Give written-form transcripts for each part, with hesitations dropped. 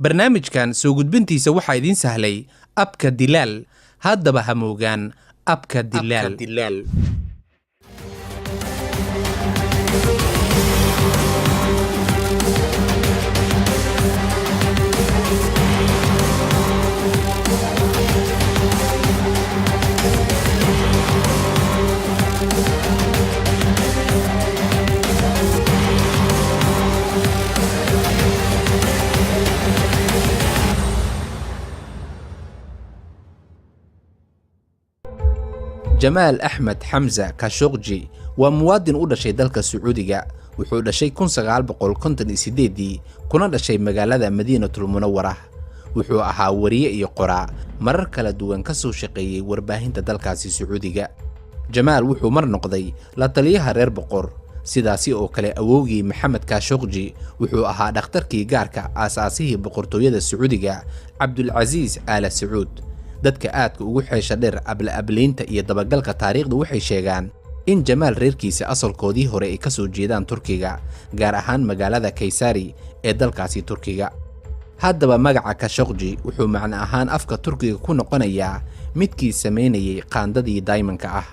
Barnaamijkan soo gudbintiisa waxaa idiin sahlay abka Dilaal. Haddaba ha moogaan abka Dilaal. Jamaal Axmed Xamsa Kashuqji waa muwaadin u dhashay dalka Sacuudiga. Wuxuu dhashay 1958dii, kuna dhashay magaalada Madiinatul Munawara. Wuxuu ahaa wariye iyo qoraa marar kala duwan ka soo shaqeeyey warbaahinta dalkaasi Sacuudiga. Jamaal wuxuu mar noqday la taliyaha reer boqor. Sidaasi oo kale awowgii Maxamed Kashuqji wuxuu ahaa dhakhtarkii gaarka aasaasihii boqortooyada Sacuudiga, Cabdulcasiis Aala Sacuud. Dadka aadka ugu xeesha dheer abla-ablaynta iyo dabagalka taariikhda waxay sheegaan in Jamaal reerkiisa asalkoodii hore ay ka soo jeedaan Turkiga, gaar ahaan magaalada Kaysari ee dalkaasi Turkiga. Haddaba magaca Kashuqji wuxuu macno ahaan afka Turkiga ku noqonayaa midkii samaynayay qaandadii daymanka ah.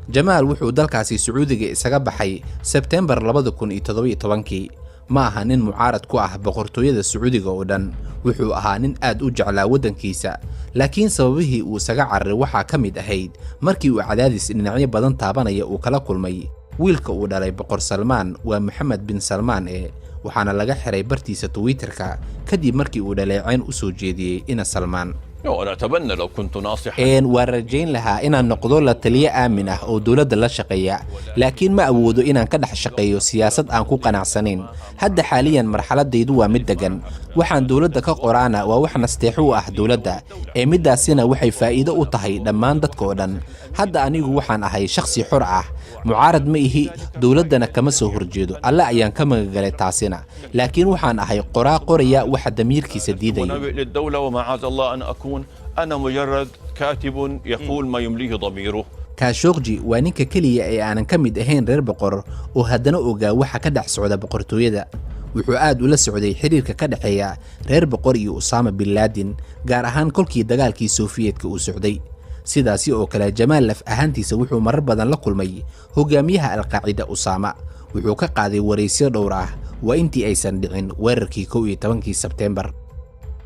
Jamaal wuxuu dalkaasi Sacuudiga isaga baxay Sebteembar 2017kii. Ma aha nin mucaarad ku ah boqortooyada Sacuudiga oo dhan. Wuxuu ahaa nin aad u jeclaa waddankiisa, laakiin sababihii uu isaga cararay waxaa ka mid ahayd markii uu cadaadis dhinacyo badan taabanaya uu kala kulmay wiilka uu dhalay Boqor Salmaan, waa Maxamed bin Salmaan ee waxaana laga xiray bartiisa Twitterka kadib markii uu dhaleeceyn u soo jeediyey ina Salmaan. وأنا أتمنى لو كنت ناصحا Waan rajayn lahaa inaan noqdo la taliye aamin ah oo dowladda la shaqeeya, laakiin ma awoodo inaan ka dhex shaqeeyo siyaasad aan ku qanacsanayn. Hadda xaaliyan marxaladaydu waa mid degan. Waxaan dowladda ka qoraana waa wax nasteexo u ah dowladda, ee middaasina waxay faa'iido u tahay dhammaan dadka oo dhan. Hadda anigu waxaan ahay shakhsi xor ah, mucaarad ma ihi, dowladdana kama soo horjeedo. Alle ayaan ka magagalay taasina, laakiin waxaan ahay qoraa qoraya waxa damiirkiisa diidayo. منابئ للدولة، ومعاذ الله أن أكون أنا مجرد كاتب يقول ما يمليه ضميره. Kaashoqji waa ninka keliya ee aanan ka mid ahayn reer boqor oo haddana ogaa waxa ka dhex socda boqortooyada. Wuxuu aad ula socday xiriirka ka dhexeeya reer boqor iyo Usaama bin Laadin, gaar ahaan kolkii dagaalkii Sofiyeetka uu socday. Sidaasi oo kale Jamaal laf ahaantiisa wuxuu marar badan la kulmay hogaamiyaha Alqaacida Usaama. Wuxuu ka qaaday waraysyo dhowr ah, waa intii aysan dhicin weerarkii 11kii Sebteembar.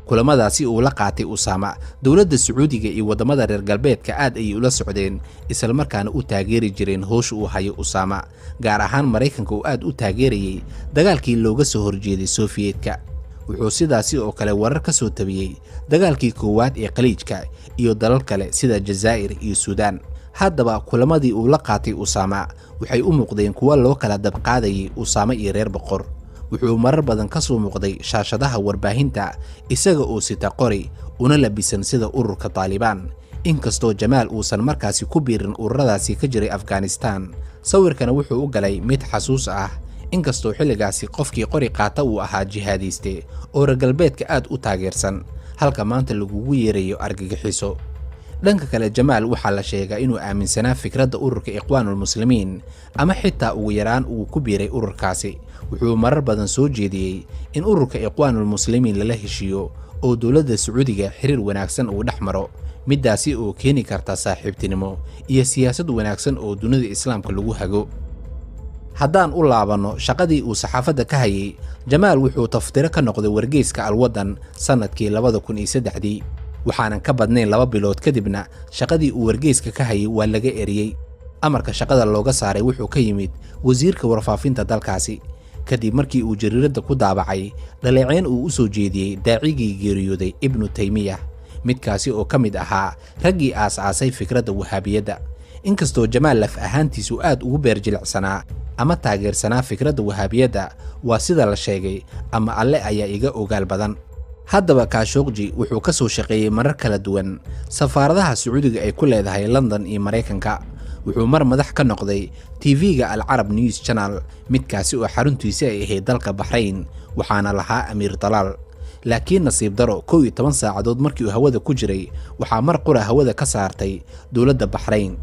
Kulamadaasi uu la qaatay Usaama, dowladda Sacuudiga iyo waddamada reer galbeedka aad ayay ula socdeen, islamarkaana u taageeri jireen howsha uu hayo Usaama, gaar ahaan Maraykanka oo aad u taageerayey dagaalkii looga soo horjeeday Sofiyeetka. Wuxuu sidaasi oo kale warar ka soo tabiyey dagaalkii koowaad ee Khaliijka iyo dalal kale sida Jazaa'ir iyo Suudaan. Haddaba kulamadii uu la qaatay Usaama waxay u muuqdeen kuwo loo kala dabqaadayay Usaama iyo reer boqor. Wuxuu marar badan ka soo muuqday shaashadaha warbaahinta isaga oo sita qori, una labisan sida ururka Taalibaan. Inkastoo Jamaal uusan markaasi ku biirin ururadaasi ka jiray Afghanistan, sawirkana wuxuu u galay mid xasuus ah, inkastoo xilligaasi qofkii qori qaata uu ahaa jihaadiiste oo reer galbeedka aad u taageersan, halka maanta lagugu yeerayo argagixiso. Dhanka kale, Jamaal waxaa la sheegaa inuu aaminsanaa fikradda ururka Ikhwaanulmuslimiin, ama xitaa ugu yaraan uu ku biiray ururkaasi. Wuxuu marar badan soo jeediyey in ururka Ikhwaanulmuslimiin lala heshiiyo oo dowladda Sacuudiga xiriir wanaagsan uu dhex maro, middaasi oo keeni karta saaxiibtinimo iyo siyaasad wanaagsan oo dunida Islaamka lagu hago. Haddaan u laabanno shaqadii uu saxaafadda ka hayay, Jamaal wuxuu taftiro ka noqday wargeyska Alwaddan sannadkii 2003dii. Waxaanan ka badnayn 2 bilood kadibna shaqadii uu wargeyska ka hayay waa laga eriyey. Amarka shaqada looga saaray wuxuu ka yimid wasiirka warfaafinta dalkaasi, kadib markii uu jariiradda ku daabacay dhaleeceyn uu u soo jeediyey daacigii geeriyooday Ibnu Taymiya, midkaasi oo ka mid ahaa raggii aas-aasay fikradda Wahaabiyadda. Inkastoo Jamaal laf ahaantiisu aad ugu beer jilicsanaa ama taageersanaa fikradda Wahaabiyadda, waa sida la sheegay, ama Alle ayaa iga ogaal badan. Haddaba Kaashuqji wuxuu ka soo shaqeeyey marar kala duwan safaaradaha Sacuudiga ay ku leedahay London iyo Maraykanka. Wuxuu mar madax ka noqday TV-ga Alcarab News Channel, midkaasi oo xaruntiisi ay ahayd dalka Baxrayn, waxaana lahaa Amiir Dalaal. Laakiin nasiib daro, 11 saacadood markii uu hawada ku jiray waxaa mar qura hawada ka saartay dowladda Baxrayn.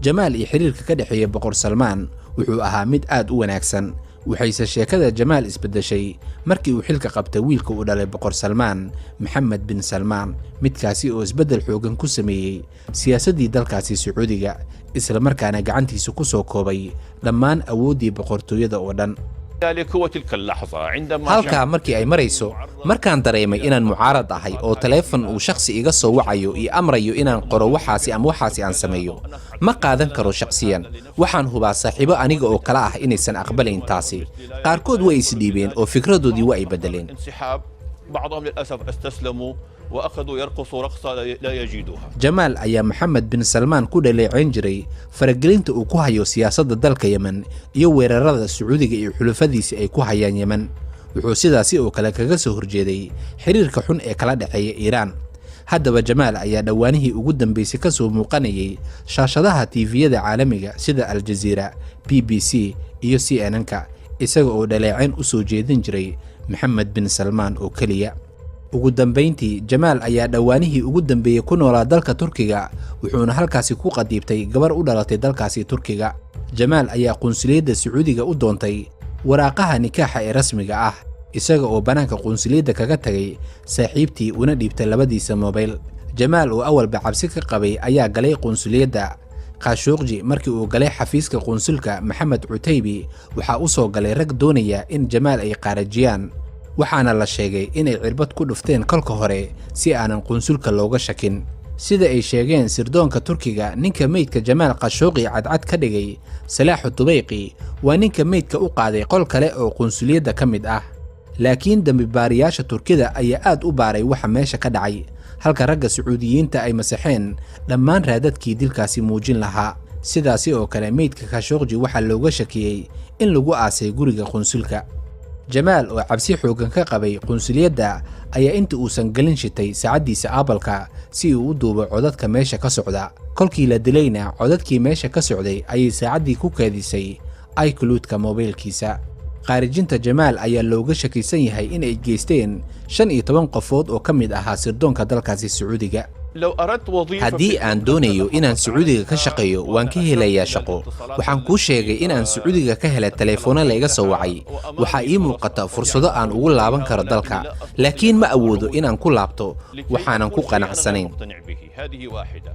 Jamaal iyo xiriirka ka dhexeeya Boqor Salmaan wuxuu ahaa mid aad u wanaagsan. Waxayse sheekada Jamaal isbeddeshay markii uu xilka qabtay wiilka uu dhalay Boqor Salmaan, Maxamed bin Salmaan, midkaasi oo isbeddel xooggan ku sameeyey siyaasaddii dalkaasi Sacuudiga, islamarkaana gacantiisa ku soo koobay dhammaan awooddii boqortooyada oo dhan. ذلك هو تلك اللحظة عندما Halkaa markii ay marayso, markaan dareemay inaan mucaarad ahay oo taleefon uu shakhsi iga soo wacayo iyo amrayo inaan qoro waxaasi ama waxaasi aan sameeyo, ma qaadan karo shakhsiyan. Waxaan hubaa saaxiibo aniga oo kale ah inaysan aqbalayn taasi. Qaarkood way isdhiibeen oo fikradoodii waa ay beddeleen. انسحاب، بعضهم للأسف استسلموا وأخذوا يرقصوا رقصة لا يجيدوها. Jamaal ayaa Maxamed bin Salmaan ku dhaleeceyn jiray faragelinta uu ku hayo siyaasadda dalka Yemen iyo weerarada Sacuudiga iyo xulafadiisa ay ku hayaan Yemen. Wuxuu sidaasi oo kale kaga soo horjeeday xiriirka xun ee kala dhexeeya Iiraan. Haddaba, Jamaal ayaa dhowaanihii ugu dambeysay ka soo muuqanayay shaashadaha TV-yada caalamiga sida Aljaziira, BBC iyo CNN-ka, isaga oo dhaleeceyn u soo jeedin jiray Maxamed bin Salmaan oo keliya. Ugu dambayntii, Jamaal ayaa dhowaanihii ugu dambeeyey ku noolaa dalka Turkiga, wuxuuna halkaasi ku qadiibtay gabar u dhalatay dalkaasi Turkiga. Jamaal ayaa qunsuliyadda Sacuudiga u doontay waraaqaha nikaaxa ee rasmiga ah, isaga oo bannaanka qunsuliyadda kaga tagay saaxiibtii una dhiibtay labadiisa mobayl. Jamaal oo awalba cabsi ka qabay ayaa galay qunsuliyadda. Khashuuqji markii uu galay xafiiska qunsulka Maxamed Cutaybi, waxaa u soo galay rag doonaya in Jamaal ay qaarajiyaan, waxaana la sheegay inay cirbad ku dhufteen kolka hore si aanan qunsulka looga shakin. Sida ay sheegeen sirdoonka Turkiga, ninka meydka Jamaal Khashuuqi cadcad ka dhigay, Salaaxu Dubayqi, waa ninka meydka u qaaday qol kale oo qunsuliyadda ka mid ah. Laakiin dembi baariyaasha Turkida ayaa aad u baaray waxa meesha ka dhacay, halka ragga Sacuudiyiinta ay masaxeen dhammaan raadadkii dilkaasi muujin lahaa. Sidaasi oo kale, meydka Khashuuqji waxaa looga shakiyey in lagu aasay guriga qunsulka. Jamaal oo cabsi xooggan ka qabay qunsuliyadda ayaa inta uusan gelin shitay saacaddiisa Apple-ka si uu u duubo codadka meesha ka socda. Kolkii la dilayna, codadkii meesha ka socday ayay saacaddii ku keedisay iCloud-ka moobilkiisa. Khaarijinta Jamaal ayaa looga shakisan yahay in ay geysteen 15 qofood oo ka mid ahaa sirdoonka dalkaasi Sacuudiga. لو أردت وظيفة Haddii aan doonayo inaan Sacuudiga ka shaqeeyo, waan ka helayaa shaqo. Waxaan kuu sheegay in aan Sacuudiga ka helay taleefoonno layga soo wacay. Waxaa ii muuqata fursado aan ugu laaban karo dalka, laakiin ma awoodo inaan ku laabto waxaanan ku qanacsanayn. مقتنع به، هذه واحدة.